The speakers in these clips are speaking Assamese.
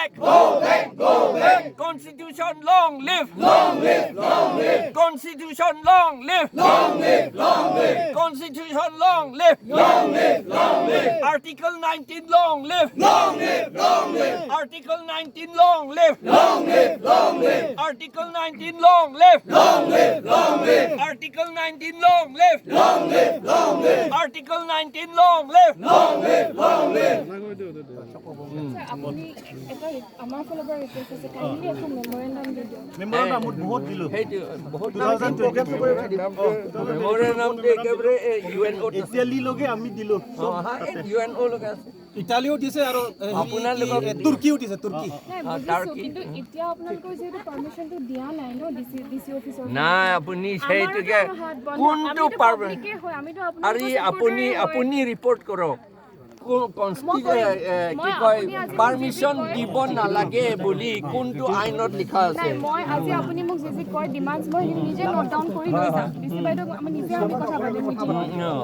back. Go back, go back. Constitution long live. Long live, long live. Constitution long live. Long live, long live. Constitution long live. Long live, long live. Article 19 long live. Long live, long live. Article 19 long live. Long live, long live. Article 19 long live. Long live, long live. Article 19 long live. Long live, long live. Article 19 long live. Long live, long live. আপুনি এটা আমাৰ ফালৰ পৰা ৰিকুৱেষ্ট আছে, কাইণ্ডলি এখন মেমৰেণ্ডাম দি দিয়ক। মেমৰেণ্ডাম বহুত দিলোঁ। সেইটো বহুত মেমৰেণ্ডামটো একেবাৰে ইউএনঅ'ত। ইটালীলৈকে আমি দিলোঁ। ইউএনঅ' লগে আছে। ইটালীও দিছে আৰু আপোনালোকক তুৰ্কীও দিছে, তুৰ্কী। নাই, বুজিছোঁ, কিন্তু এতিয়া আপোনালোকৰ যিহেতু পাৰ্মিশ্যনটো দিয়া নাই ন ডিচি অফিচৰ নাই, আপুনি সেইটোকে কোনটো পাৰ আৰে আপুনি ৰিপৰ্ট কৰক, কি কয়, পাৰ্মিশ্যন দিব নালাগে বুলি কোনটো আইনত লিখা আছে? নাই, মই আজি আপুনি মোক যি যি কয় ডিমাণ্ডছ, মই সেইখিনি নিজে নোট ডাউন কৰি লৈ যাম। ডিচি বাইদেউক আমি নিজে আমি কথা পাতিম মিটিঙত।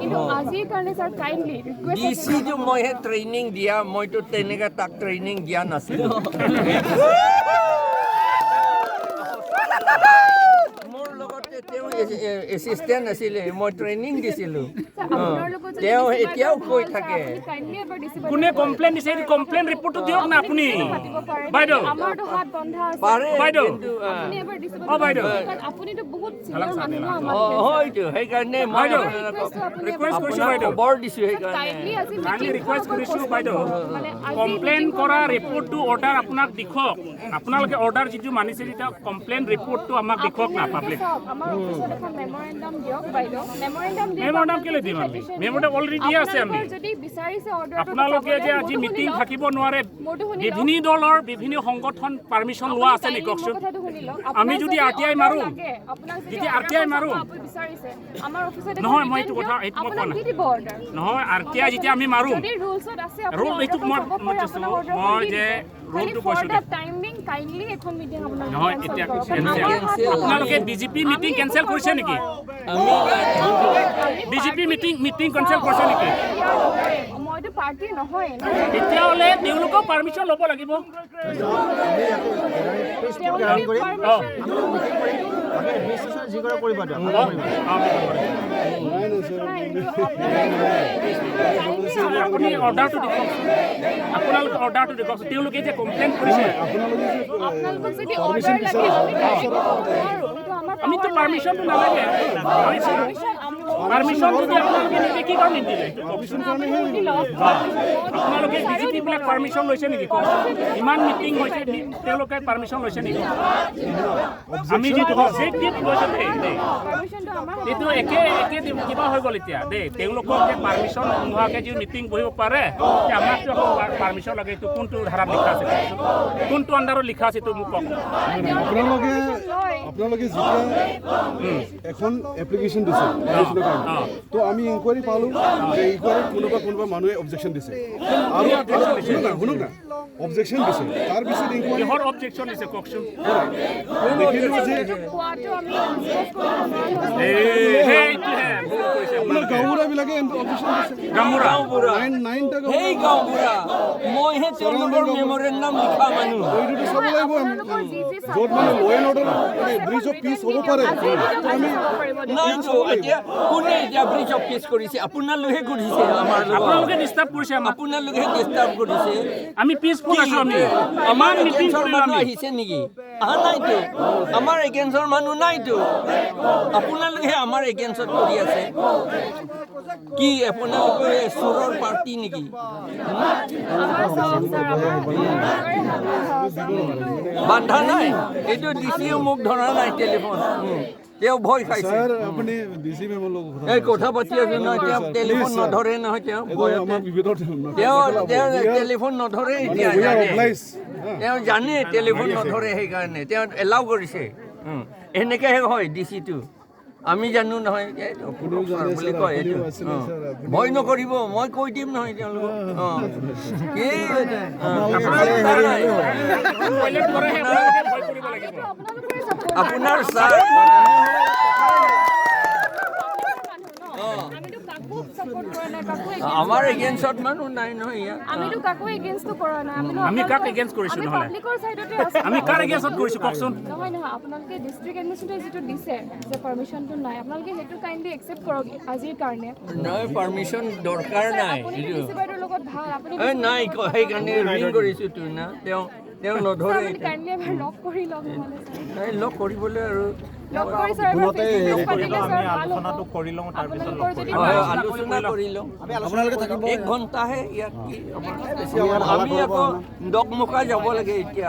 কিন্তু আজিৰ কাৰণে ছাৰ, কাইণ্ডলি ডি ৰিকুৱেষ্ট। চিটো মইহে ট্ৰেইনিং দিয়া, মইতো তেনেকৈ তাক ট্ৰেইনিং দিয়া নাছিলোঁ। মোৰ লগতে তেওঁ এছিষ্টেণ্ট আছিলে, মই ট্ৰেইনিং দিছিলোঁ। তেওঁ এতিয়াও কৈ থাকে। কোনে কমপ্লেইন দিছে, সেইটো কমপ্লেইন ৰিপৰ্টটো দিয়ক না আপুনি বাইদেউ। আমাৰতো হাত বন্ধা আছে। পাৰে। বাইদেউ। কিন্তু আপুনি এবাৰ ডিচি অ, বাইদেউ। আপুনিতো বহুত চিনিয়ৰ মানুহ ন অ, আমাতকৈ। হয়তো সেইকাৰণে মই বাইদেউ, আপোনালোকক ৰিকুৱেষ্ট কৰিছোঁ আপোনাক বাইদেউ। খবৰ দিছোঁ সেইকাৰণে। কাইণ্ডলি আজি কাইণ্ডলি ৰিকুৱেষ্ট কৰিছোঁ বাইদেউ, মানে আজি কমপ্লেইন মিটিংখন কৰা ৰিপৰ্টটো অৰ্ডাৰ আপোনাক দিখক। আপোনালোকে অৰ্ডাৰ যিটো মানিছে, তেতিয়া কমপ্লেইন ৰিপৰ্টটো আমাক দিখক না আপোনালোকে পাব্লিক। চাওক, আমাৰ অফিচত এখন মেমৰেণ্ডাম দিয়ক বাইদেউ, মেমৰেণ্ডাম দিয়ক। মেমৰেণ্ডাম কেলে দিম আমি? মেমৰেণ্ডাম অলৰেডি দিয়া আছে আমি। যদি বিচাৰিছে অৰ্ডাৰটো আপোনালোকে যে আজি মিটিং থাকিব নোৱাৰে, মোৰতো শুনি লওক। বিভিন্ন দলৰ বিভিন্ন সংগঠন পাৰ্মিশ্যন লোৱা আছে নেকি, কওকচোন? কথাটো শুনি লওক। আমি যদি RTI মাৰো, যদি যদি RTI মাৰো, আপুনি বিচাৰিছে আমাৰ অফিচত এখন নহয়, মই written এইটো কথা দিয়ক, এইটো মই কোৱা আপোনাক নাই। দি দিব অৰ্ডাৰ। নহয়, আৰ টি I যেতিয়া আমি মাৰো, যদি ৰুলছত আছে, আপুনি Rule এইটো orderখন মই চাব পাৰে, কৈছোঁ, আপোনাক orderখন মই দি যে দিব। ৰুলটো খালি কৈছোঁ for the timing kindly এখন মিটিং আপোনালোকে নহয়, cancel এতিয়া কৰক। কাৰণ cancel। আমাৰ হাত বন্ধা আপোনালোকে আছে। বিজেপি মিটিং আমি কেনচেল একো কৰিছে কৰিব নেকি? নোৱাৰো। আমি বিজেপি মিটিং কেনচেল কৰিছে নেকি? মইতো পাৰ্টি নহয় ন। তেতিয়াহ'লে তেওঁলোকেও পাৰ্মিশ্যন ল'ব লাগিব। তেওঁলোকে permission যি কৰে কৰিব দিয়ক। নাই, এইটো আপোনালোকে আপুনি অৰ্ডাৰটো দেখুৱাওকচোন, আপোনালোকে অৰ্ডাৰটো দেখুৱাওকচোন, তেওঁলোকে যে কমপ্লেইন কৰিছে। আপোনালোকক যদি অৰ্ডাৰ লাগে, আমি ডাইৰেক্ট দিব নোৱাৰো, সেইটো আমাৰ আমিতো power নাই। পাৰ্মিশ্যনটো নালাগে। Permission permission যদি আপোনালোকে নিদিয়ে, কি কাৰণে নিদিলে, সেইটো কওকচোন। আপুনি শুনি লওক। আপোনালোকে বিজেপি বিলাক পাৰ্মিশ্যন লৈছে নেকি, কওকচোন? ইমান মিটিং হৈছে, তেওঁলোকে পাৰ্মিশ্যন লৈছে নেকি? আমি যিটো অবজেক্টিভ লৈছে দেই দেই পাৰ্মিশ্যনটো আমাৰ হাতত। এইটো একে একে কিবা হৈ গ'ল এতিয়া দেই। তেওঁলোকক যে পাৰ্মিশ্যন নোহোৱাকৈ যি মিটিং বহিব পাৰে, এতিয়া আমাকতো আকৌ পাৰ্মিশ্যন লাগে। এইটো কোনটো ধাৰাত লিখা আছে, কোনটো আণ্ডাৰত লিখা আছে, এইটো মোক কওক। আপোনালোকে লয়। আপোনালোকে যেতিয়া এখন এপ্লিকেশ্যন দিছে পাৰ্মিশ্যনৰ কাৰণে, তো আমি ইনকুৱাৰী পালোঁ যে ইনকুৱাৰীত কোনোবা কোনোবা মানুহে অবজেকশ্যন দিছে আৰু শুনক না, শুনক না, অবজেকশ্যন দিছে, তাৰপিছত ইনকুৱাৰী কিহৰ অবজেকশ্যন দিছে, কওকচোন। দেখিলোঁ যে সেইটো কোৱাটো আমি ডিছকাছ কৰিব নোৱাৰো। সেইটোহে ভুল কৰিছে। আপোনাৰ গাঁওবুঢ়াবিলাকে অবজেকশ্যন দিছে। গামোৰা গাঁওবুঢ়া নাইনটা সেই গাঁওবুঢ়া, মইহে তেওঁলোকৰ মেমৰেণ্ডাম লিখা মানুহ। এইটোতো চাব লাগিব আমি। আপোনালোকৰ যি যি য'ত মানে ল এণ্ড অৰ্ডাৰ মানে ব্ৰিচ অফ পিচ হ'ব পাৰে, তো আমি নাইতো, এতিয়া কোনে এতিয়া ব্ৰিচ অফ পিচ কৰিছে? আপোনালোকে কৰিছে আমাৰ লগত। আপোনালোকে ডিষ্টাৰ্ব কৰিছে আমাক। আপোনালোকে ডিষ্টাৰ্ব কৰিছে। আমি পিচফুল আছো আমি। আমাৰ আমাৰ মিটিং এগেইনষ্টৰ কৰিলো মানুহ আমি। আহিছে নেকি? অহা নাইতো। আমাৰ এগেইনষ্টৰ মানুহ নাইতো। আপোনালোকে আমাৰ এগেইনষ্টত কৰি আছে কি? আপোনালোকে চোৰৰ পাৰ্টি নেকি? আমাৰ চাওক ছাৰ, আমাৰ হাত বন্ধা আছে। আমিতো বান্ধা নাই। এইটো ডি চিও মোক ধৰা নাই টেলিফোন, তেওঁ ভয় খাইছে। ছাৰ, আপুনি ডি চি মেমৰ লগত কথা এই কথা পাতি আছো নহয়, তেওঁ টেলিফোন নধৰে নহয়। তেওঁ এইটো ভয়তে আমাৰ বিভেদৰ তেওঁ টেলিফোন নধৰে এতিয়া। জানে, তেওঁ জানে টেলিফোন নধৰে, সেইকাৰণে তেওঁ এলাউ কৰিছে। এনেকেহে হয় ডি চিটো, আমি জানো নহয়। এইটো ছাৰ বুলি কয় এইটো। ভয় নকৰিব, মই কৈ দিম নহয় তেওঁলোকক। অঁ, কি নাই। টয়লেট কৰেহে আপোনালোকে ভয় কৰিব লাগিব। আপোনালোকৰে support। আপোনাৰ ছাৰ আমিতো কাকো support ছাপোৰ্ট কৰা নাই, কাকো against আমাৰ কৰা নাই। এগেইনষ্টত মানুহ নাই নহয় ইয়াত। আমিতো কাকো এগেইনষ্টটো কৰা নাই। আমি কাক against কৰিছো আমি নহ'লে? পাব্লিকৰ চাইডতে আছো। আমি কাৰ এগেইনষ্টত কৰিছো কওকচোন? নহয় নহয়, আপোনালোকে ডিষ্ট্ৰিক্ট এডমিনিষ্ট্ৰেটৰ যিটো দিছে যে পাৰ্মিশ্যনটো নাই, আপোনালোকে সেইটো কাইণ্ডলি একচেপ্ট কৰক আজিৰ কাৰণে। নহয়, পাৰ্মিশ্যন দৰকাৰ নাই। আপুনি এইটো ডিচি বাইদেউৰ লগত ভাল, আপুনি এই নাই, সেইকাৰণে ৰিং কৰিছোঁ তো না, তেওঁ নধৰে। আপুনি কাইণ্ডলি এবাৰ লগ কৰি লওক নহ'লে ছাৰ। নাই, লগ কৰিবলৈ আৰু লগ কৰি ছাৰ, এবাৰ face to face পাতিলে ছাৰ ভাল হ'ব। আপোনালোকৰ যদি হয়, আলোচনা কৰি লওঁ। আপোনালোকে থাকিব। এক ঘণ্টাহে ইয়াত কি, আমি আকৌ দকমকা যাব লাগে এতিয়া।